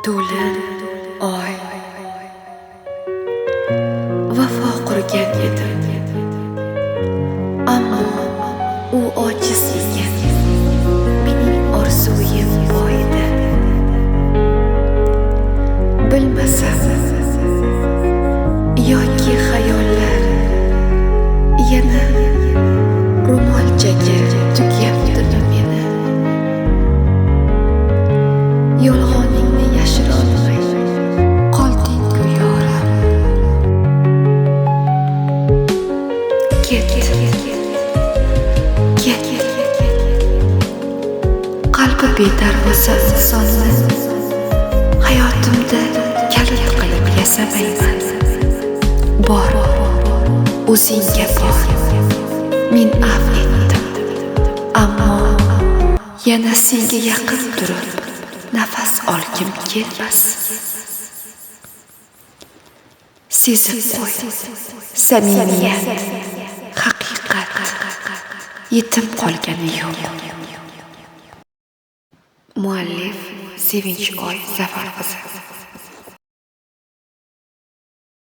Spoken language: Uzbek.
To'lin oy. Vafo qurgan edim. Ammo u ojiz ekan. Mening orzuyim poyida. Bilmasam yoki xayollar yana ro'molchaga tugyaptimi meni? Yolg'oningni yashirolmay qolding-ku yorim. Ket, ket. Qalbi bedarvoza insonni hayotimda kalit qilib yasamayman. Bor, o'zingga bor. Men af etdim. Ammo yana senga yaqin turib nafas olgim kelmas. Sezib qo'y, samimiyat, haqiqat yetim qolgani yo'q. Muallif Sevinch Oy Zafar qizi.